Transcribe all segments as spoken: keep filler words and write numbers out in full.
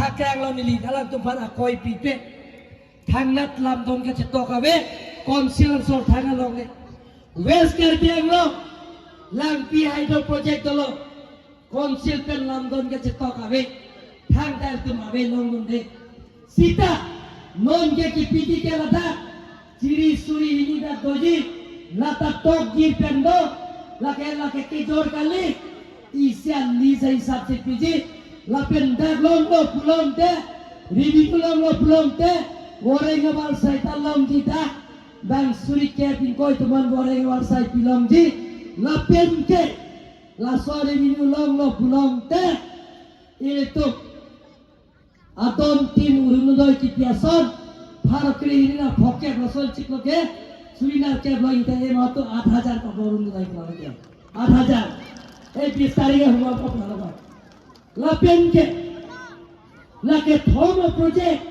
Akrang lo neli alangtum aphan akoi pipe. Thangnat lamdon kachetok ave, council asor thang along le. West Karbi Anglong, Langpi Hydro Project dolo, council pen lamdon kachetok ave, thangta ilitum ave longdunde. Sita, non ke kipiti ke ladak, chiri suri hini dak doji, lata tokji pen do, lake lake kejor kali, isi an list hisap si piji, lapen dak longlo pulote, revenue longlo pulote, voreng abar sai ta longji dak, bang suri kep ingkoi atum an voreng abar sai pilongji, lapen ke, laso revenue longlo pulote, ilitum adon tin Orunodoi kipi ason, pharo kre hini ra phokep lason chiklo ke, suri nerkep lo ita e mato aat hajar pa Orunodoi klo ke. Aat hajar. E bis tarik ahuma pa pala ba. Lapen ke, lake thom a project,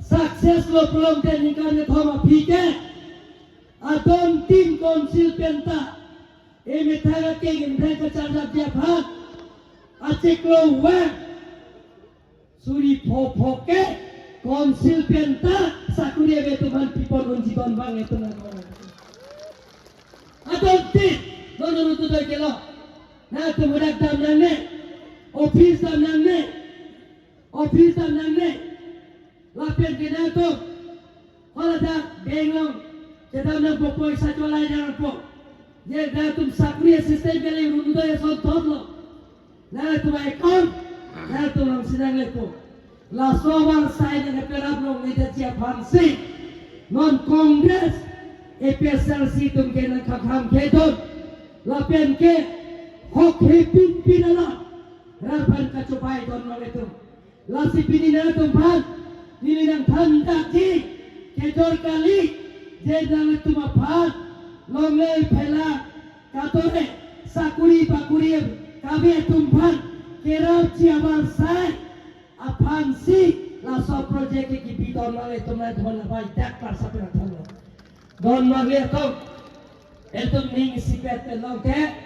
success lo pulote ningkan kethom aphi ke, adon tin council pen ta, e methang akeng inreng kacharjapji aphan, achiklo vang, suri pho pho ke, council pen ta, sakuri ave atum aphan pipon unji don vang atum na. Adon tin, non Orunodoi kelo. Nangtum hadak dam nangne, office dam nangne, office dam nangne, lapen ke nangtum, hala dak bank along, kedam nangpo poisa cholai nangpo. Je nangtum sakuri system kali Orunodoi ason thotlo. Nangtum account, nangtum along si nanglepo. Laso avarsai nangkeperap longledetji aphansi, non Congress, A P H L C atum ke nangkhakham kedon, lapen ke hok hepin pin alam, rat aphan kachobai don nang itum. Lasi pini nangtum aphan, neli nangthan dakji, kejor kali, je nangtum aphan, longle phela, katore, sakuri bakuri, kave atum aphan, kerapji avarsai aphansi, laso project ke kipi don nang itum nangtum aphan bai dak par sapi nangthanlo. Don nang itum, itum ning isipet along ke,